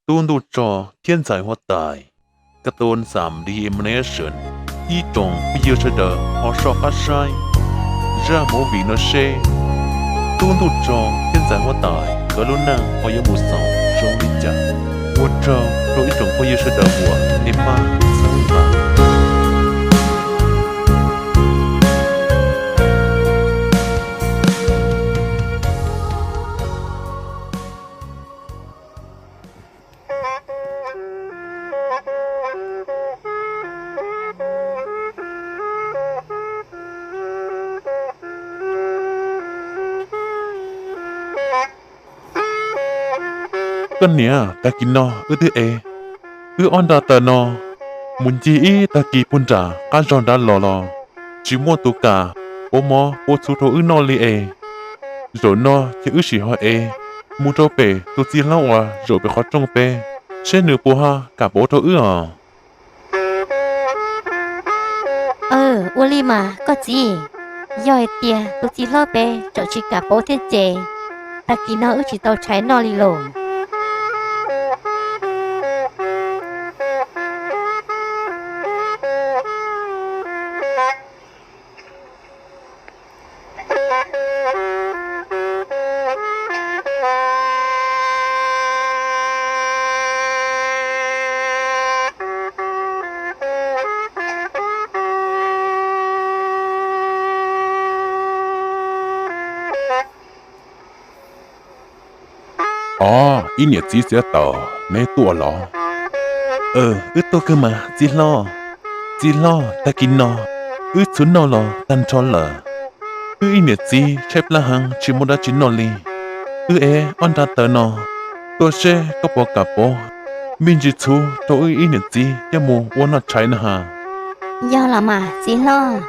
Tub Ntuj Tso thiab Ntxhais Huab Tais, Cartoon Sam D Animation, ib tsoom phooj ywg sawv daws ho soj qab saib zaj movie no seb Tub Ntuj Tso thiab Ntxhais Huab Tais nkawd lub neej ho yuav mus xaus zoo li cas. Ua tsaug rau ib tsoom phooj ywg sawv daws uas nej pab txhawb nqa. Koj niam, tag kis no wb twb ev wb ob nra taws no mus ncig ib tag kis puag nram qab zog nrad los los tsis muaj tus kam pauv mov pauv txhuv rau wb noj li es. Zaum no ces wb sim ho ev mus rau pem tus txiv hlob uas zaum pem qhov rooj pem, seb nws puas ho kam pauv rau wb os. Ua li mas koj txiv, yog hais tias tus txiv hlob pem txawm tsis kam pauv thiab ces tag kis no wb tsis tau tshais noj li lauj. Os, ib niam txiv Txiav Taws, neb tuaj los? Wb tuaj kawg mas txiv hlob. Txiv hlob, tag kis no wb txhuv noj los tag nrho lawm. Wb ib niam txiv tshaib plab heev tsis muaj dab tsi noj li. Wb ev ob nra taws no tuaj seb koj puas kam pauv me ntsis txhuv rau wb ib niam txiv coj mus ua noj tshais na has. Yog los mas txiv hlob,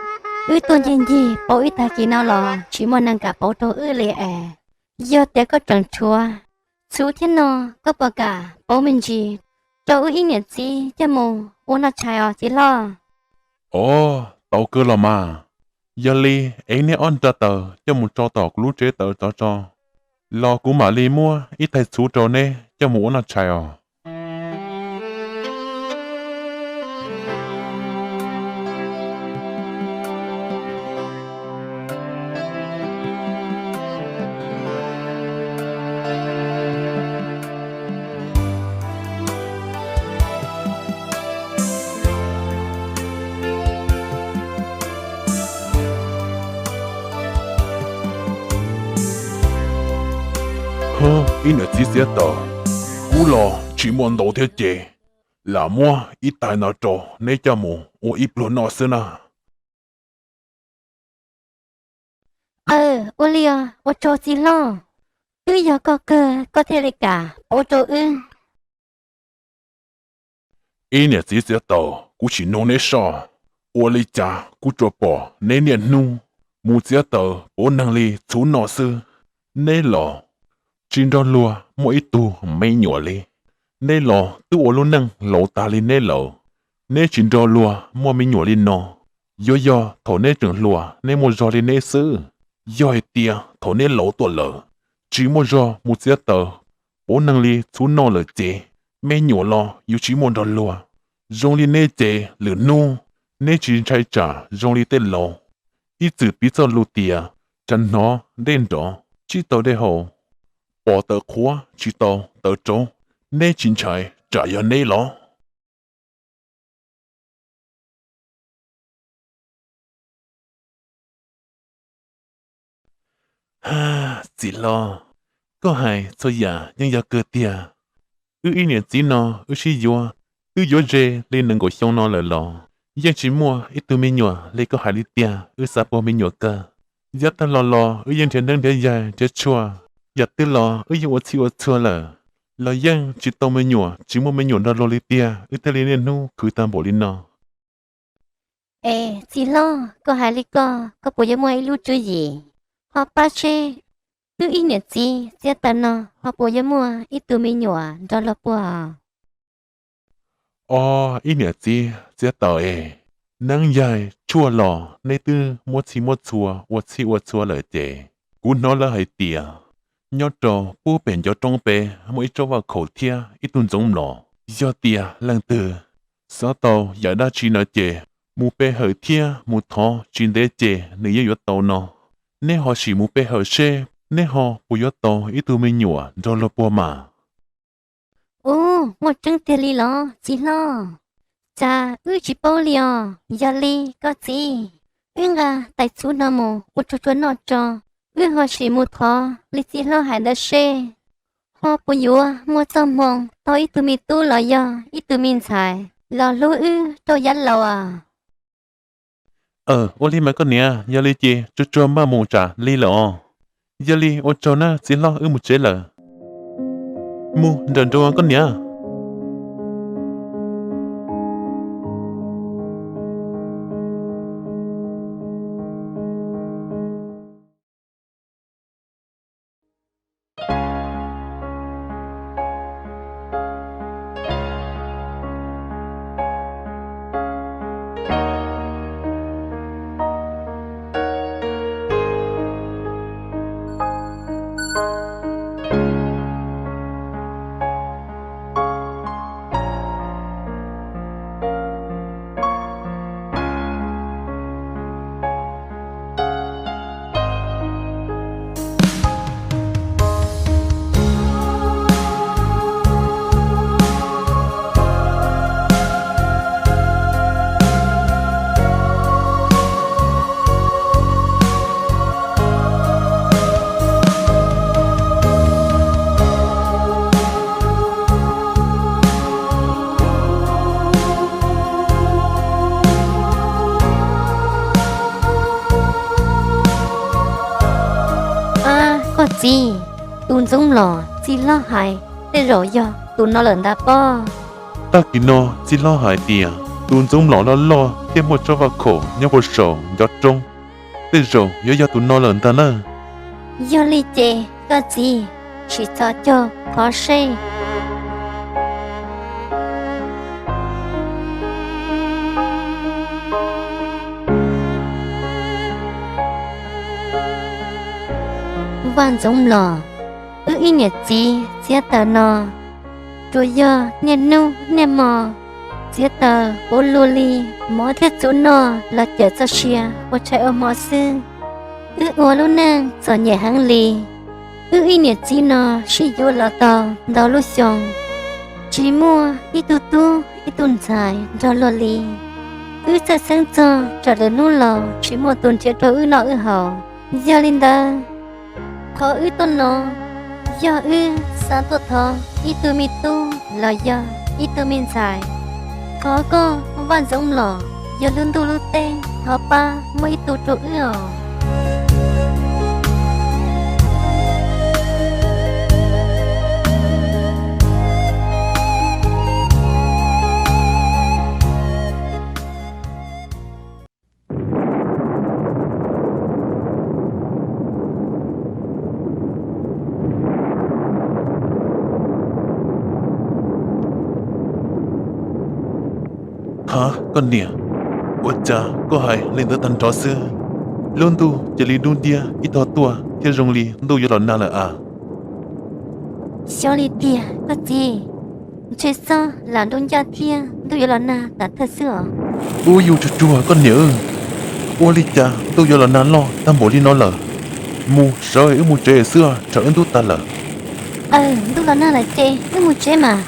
wb tuaj ncig ncig pauv ib tag kis no los tsis muaj neeg kam pauv rau wb li es. Yog tias koj tseem tshuav txhuv thiab no, koj puas kam pauv me ntsis rau wb ib niam txiv coj mus ua noj tshais os txiv hlob? Os, tau kawg los mas. Yog li ev neb ob nra taws coj mus tso tom kuv lub tsev taws tso tso, los kuv mam li muab ib tais txhuv rau neb coj mus ua noj tshais os. Hwb, ib niam txiv Txiav Taws, kub los tsis muaj ntau thiab ces lam muab ib tais no rau neb coj mus ua ib pluag noj xwb na. Aw, ua li os, ua tsaug txiv hlob. Twb yog koj kawg koj thiaj li kam pauv rau wb. Ib niam txiv Txiav Taws, kuv sim nug neb soj, ua li cas kuv tsuas pom neb niaj hnub mus txiav taws pauv neeg li txhuv noj xwb? Neb los tsis nrog luag muaj ib tug me nyuam li. Neb los twb ua lub neej laus tag li neb lawm, neb tsis nrog luag muaj me nyuam li no, yuav yog thaum neb tseem hluas neb muaj zog li neb xwb. Yog hais tias thaum neb laus tuaj lawm, tsis muaj zog mus txiav taws pauv neeg li txhuv noj lawm ces me nyuam los yuav tsis muaj nrog luag. Zoo li neb ces lwm hnub neb tsis ntshai tsam zoo li tej laus ib txwm piv txoj lus tias tshav hnov dej nrov tsis tau dej haus, pom taws qhuav tsis tau taws rauv, neb tsis ntshai tsam yog neb los? Txiv hlob, koj hais txhua yam yeej yog kawg tiag. Wb ib niam txiv no wb sib yuav twb yuav ze li nees nkaum xyoo no lawm los yeej tsis muaj ib tug me nyuam li koj hais li tiag. Wb xav puag me nyuam kawg. Yav tag los los wb yeej nrhiav neeb nrhiav yaig nrhiav tshuaj, yam twg los wb yeej ua txhij ua txhua lawm, los yeej tsis tau me nyuam, tsis muaj me nyuam nrog luag li tiag, wb thiaj li niaj hnub khwv tag npaum li no. Es txiv hlob, koj hais li ko, koj puas yuav muaj ib lub tswv yim ho pab seb wb ib niam txiv Txiav Taws no ho puas yuav muaj ib tug me nyuam nrog luag puag? Os, ib niam txiv Txiav Taws es, neeb yaig tshuaj los neb twb muab txhij muab txhua ua txhij ua txhua lawm ces kuv hnov lawv hais tias Nyob rau pub pem ncov roob peb muaj ib tsob vaj khaum thiab ib tug ntxoov mlom. Yog tias leej twg xav tau yam dab tsi no ces mus pe hawm thiab mus thov tsis ntev ces nws yeej yuav tau no. Neb ho sim mus pe hawm seb neb ho puas yuav tau ib tug me nyuam nrog luag puag mas. Ub, muaj tseeb tiag li los txiv hlob? Cas wb tsis paub li os. Yog li koj txiv, wb nqa tais txhuv no mus ua tsuag tsuag noj tso, wb ho sim mus thov li txiv hlob hais ntawd seb ho puas yuav muaj txoj hmoo tau ib tug me tub los yog ib tug me ntxhais los hlub wb rau yav laus as. Aw, ua li mas koj niam, yog li ces tsuag tsuag maj mus tsam li lawm os. Yog li ua tsaug nawb txiv hlob, wb mus tsev lawm. Mus nrawm nroos koj niam. Ab, koj txiv, tus ntxoov mlom txiv hlob hais tej zaum yog tus no lawm ntag pob. Tag kis no txiv hlob hais tias tus ntxoov mlom loj loj thiab muaj tsob vaj khaum nyob puag saum ncov roob, tej zaum yuav yog tus no lawm ntag na. Yog li ces koj txiv, sim txhos caug thov seb. Vaj Ntxoov Mlom, wb ib niam txiv txiav taws no tsuas yog niaj hnub niaj hmo txiav taws puv luag li mov thiab txhuv noj los cawm txoj sia ua tshais ua hmo xwb. Wb ua lub neej txom nyem heev li. Wb ib niam txiv no sib yuav los tau ntau lub xyoo, tsis muaj ib tug tub ib tug ntxhais nrog luag li. Wb txhawj xeeb txog tsam lwm hnub los tsis muaj tus nrhiav rau wb noj wb haus. Yog li ntawd, qhov wb tuaj no yog wb xav tuaj thov ib tug me tub los yog ib tug me ntxhais. Thov koj Vaj Ntxoov Mlom, yog lub ntuj lub teb ho pab muaj ib tug rau wb os. Ha, koj niam, ua cas koj hais li ntawd tag nrho xwb? Lub ntuj cia li dub nciab ib tog tuaj thiab zoo li ntuj yuav los nag lawm as. Xyov li tiag koj txiv, ntshe txob lam nruab ncaj thiab ntuj yuav los nag tas thawj xwb os. Ub, yus tsuag tsuag koj niam, ua li cas ntuj yuav los nag loj tag npaum li no lawm? Mus sawv wb mus tsev xwb, tsam wb ntub tas lawm. Aw, ntuj los nag lawm ces wb mus tsev mas.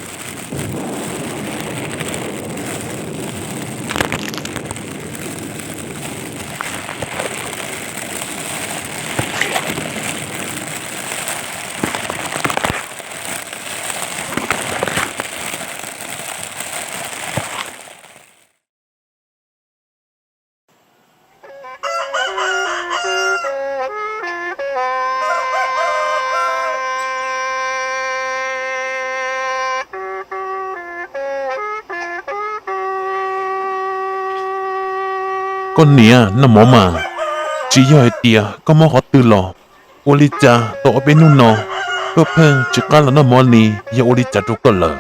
Koj niam, noj mov mas. Tsis yog hais tias koj mob qhov twg los? Ua li cas tau ob peb hnub no koj pheej tsis qab los noj mov li, yog ua li cas rau koj lawm?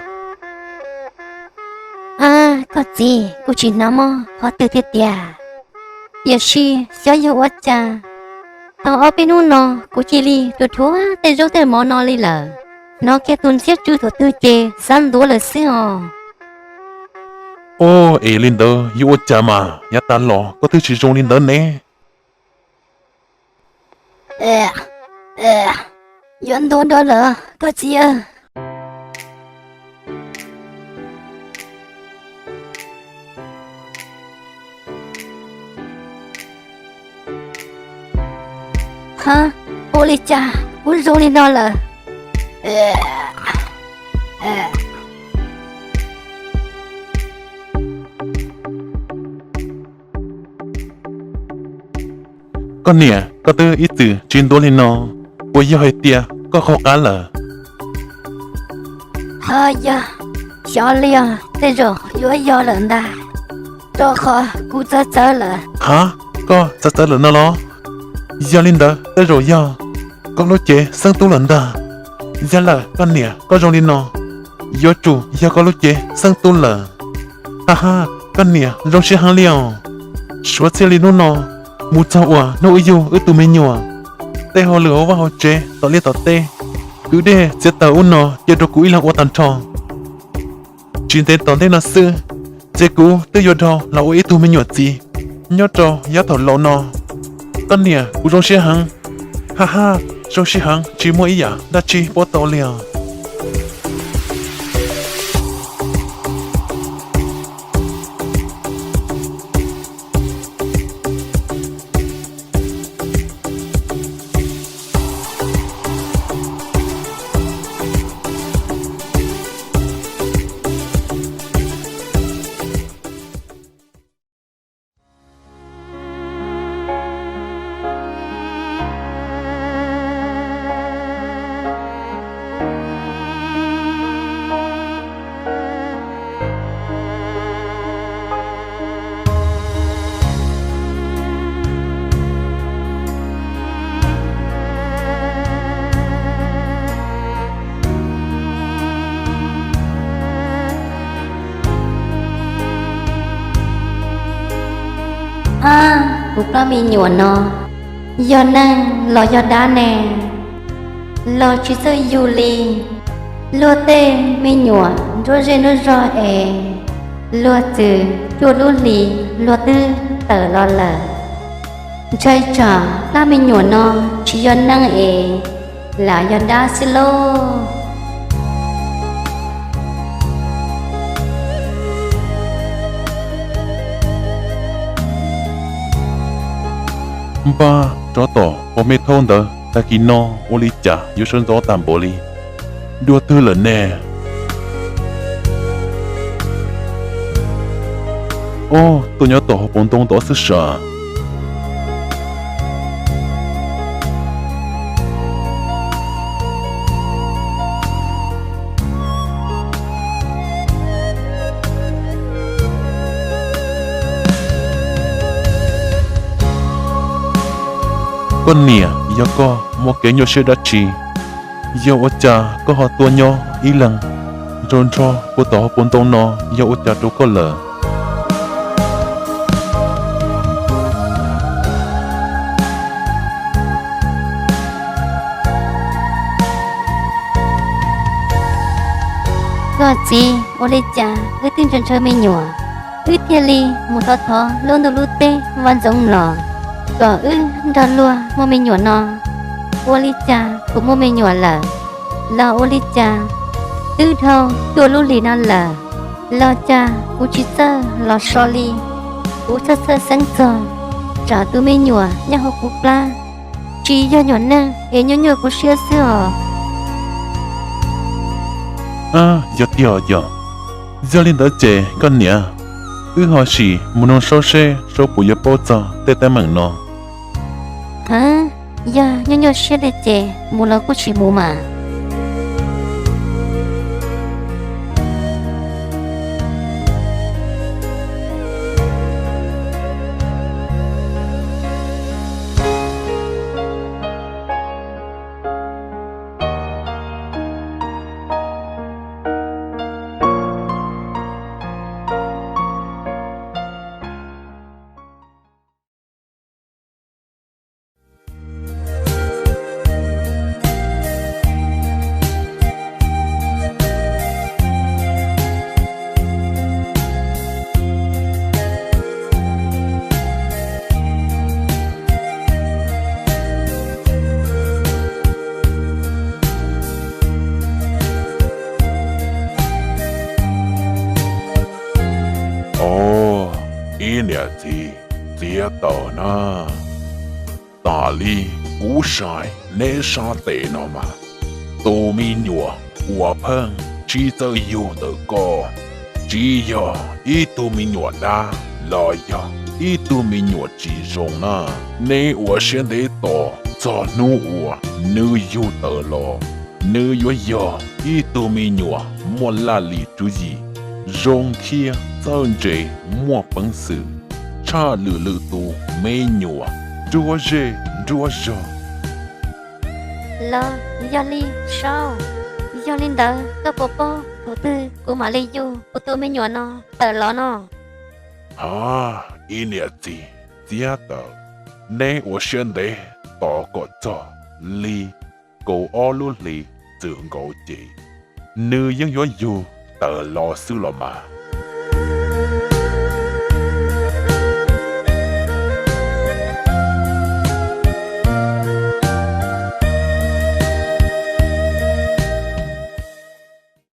Ab, koj txiv, kuv tsis hnov mob qhov twg tiag tiag, tiam sis xyov yog ua cas Tau ob peb hnub no kuv cia li tu thuav tej zaub tej mov no li lawm. Hnov kiag tus ntxhiab tsw thaum twg ces xav ntuav lawm xwb os. Oj, es li ntawd yuav ua cas mas yav tas los koj twb tsis zoo li ntawd ne? Yuav ntuav nrov lawm koj txiv. Ha, ua li cas kuv zoo li no lawm? Koj niam, koj twb ib txwm tsis ntuav li no, puas yog hais tias koj qaug qab lawm? Ho yog, xyov li os, tej zaum yuav yog lawm ntag, rau qhov kuv txawv txawv lawm. Ha, koj txawv txawv lawm no los? Yog li ntawd tej zaum yog koj lub cev xeeb tub lawm ntag. Yog lawm koj niam, koj zoo li no, yuav tsum yog koj lub cev xeeb tub lawm. Ha ha, koj niam zoo siab heev li os. Suav txij li hnub no mus txog uas hnub wb yug wb tug me nyuam, tej hauj lwm hauv vaj hauv tsev tom liaj tom teb, kwv dej txiav taws ub no cia rau kuv ib leeg ua tag nrho. Tsis ntev tom ntej no xwb, ces kuv twb yuav dhau los ua ib tug me nyuam txiv nyob rau yav thaum laus no. Koj niam, kuv zoo siab heev. Ha ha, zoo siab heev tsis muaj ib yam dab tsi pub tau li os. Ab, kuv plab me nyuam no yog neeg los yog dab ne? Los tsis txawj yug li. Luag tej me nyuam nruab zej nruab zog es luag txwm cuaj lub hlis luag twb tawm los lawm. Ntshai tsam plab me nyuam no tsis yog neeg es lam yog dab xwb lauj. Npaj rov tom hauv me thaub ntawd, tag kis no ua li cas yuav sawv ntxov tag npaum li, dua twg lawm ne? Ob, tuaj nyob tom hauv paus ntoo tod xwb sav. Koj niam, yog koj muaj kev nyuaj siab dab tsi? Yog ua cas koj ho tuaj nyob ib leeg nrog nrog kuv tom hauv paus ntoo no, yog ua cas rau koj lawm? Koj txiv, ua li cas wb twb ntshaw ntshaw me nyuam, wb thiaj li mus thov thov lub ntuj lub teb vaj ntxoov mlom kom wb nrog luag muaj me nyuam no? Ua li cas kuv muaj me nyuam lawm? Los ua li cas twb dhau cuaj lub hlis no lawm, los cas kuv tsis txawj los so li? Kuv txhawj txhawj xeeb txog tsam tus me nyuam nyob hauv kuv plab tsis yog nyuam neeg es nyuaj nyuaj kuv siab xwb os. Ab, yog tiag yog. Yog li ntawd ces koj niam, wb ho sim mus nug saub seb saub puas yuav paub txog tej teeb meem no. Yog nyuaj nyuaj siab li ces mus los kuj tsis mus mas. Niam txiv, txiav taws na, tas li kuv saib neb sab tes no mas, tus me nyuam uas pheej tsis txawj yug ntawm koj, tsis yog ib tug me nyuam dab los yog ib tug me nyuam tsis zoo na. Neb ua siab ntev tos txog hnub uas nws yug tawm los, nws yuav yog ib tug me nyuam muaj laj lim tswv yim, zoo khiab txawj ntse, muaj peev xwm, tshaj lwm lwm tus me nyuam nruab zej nruab zog. Los yog li, Saub, yog li ntawd koj puas paub thaum twg kuv mam li yug kuv tus me nyuam no tawm los no? Ha, ib niam txiv txiav taws, neb ua siab ntev tos kom txog li kaum ob lub hlis txwm nkaus ces nws yeej yuav yug tawm los xwb los mas.